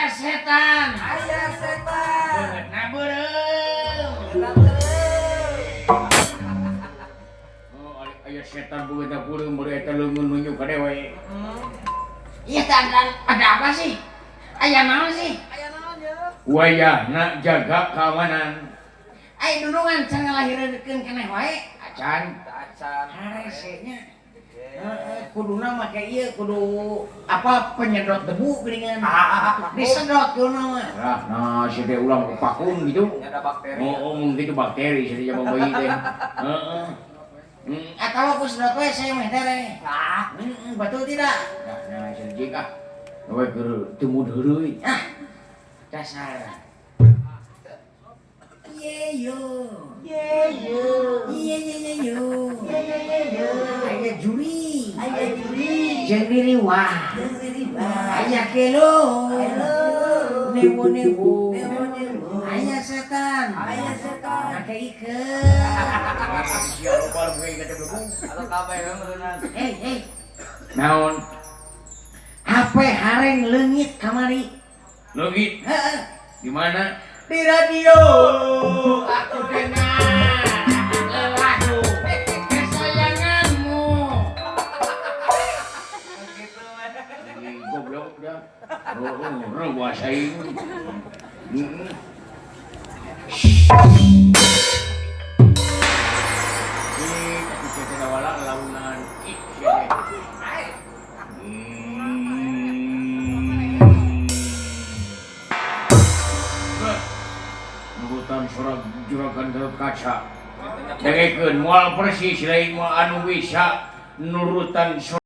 Aya setan. Aya setan. Beungeutna beureum. Beungeutna beureum. Oh, aya setan beungeutna beureum beureum eta leungeun nunjuk ka dewe. Iya, ada apa sih? Aya naon sih? Aya naon ya? Wayahna jaga keamanan. Aya dulungan can ngalahireunkeun keneh wae. Acan. Acan. Harese nya. Heeh, kuduna make ieu kudu apa penyedot debu geuningan. Disedot kuduna mah. Lah, nah si teh ulang vakum gitu. Ada bakteri. Oh, oh gitu bakteri si teh bayi teh. Heeh. Atau aku sedot we saya mah tere. Ah, betul tidak? Nah, nah si jeung ah. We keur teu mun heureuy. Ah. Dasar. Ye yo. Ye yo. Ye ye ye yo. Ye ye ye yo. Aya juri. Aya juri. Jeung ririwah. Jeung ririwah. Aya kelo. Kelo. Newo newo. Newo newo. Aya setan. Aya setan. Make ikeun. Atau kabeh meureunna. Hei hei. Naon? HP hareng leungit kamari. Leungit? Heeh. Di mana? Di radio. Aku dengar lagu kesayanganmu. Gitu mah. Goblok dah. Oh, rewas aing. Heeh. Ih, tapi saya wala launan. Ih, sia teh. Nurutan surat juragan Gatot Kaca. Dengekeun moal persis lain moal anu bisa nurutan surat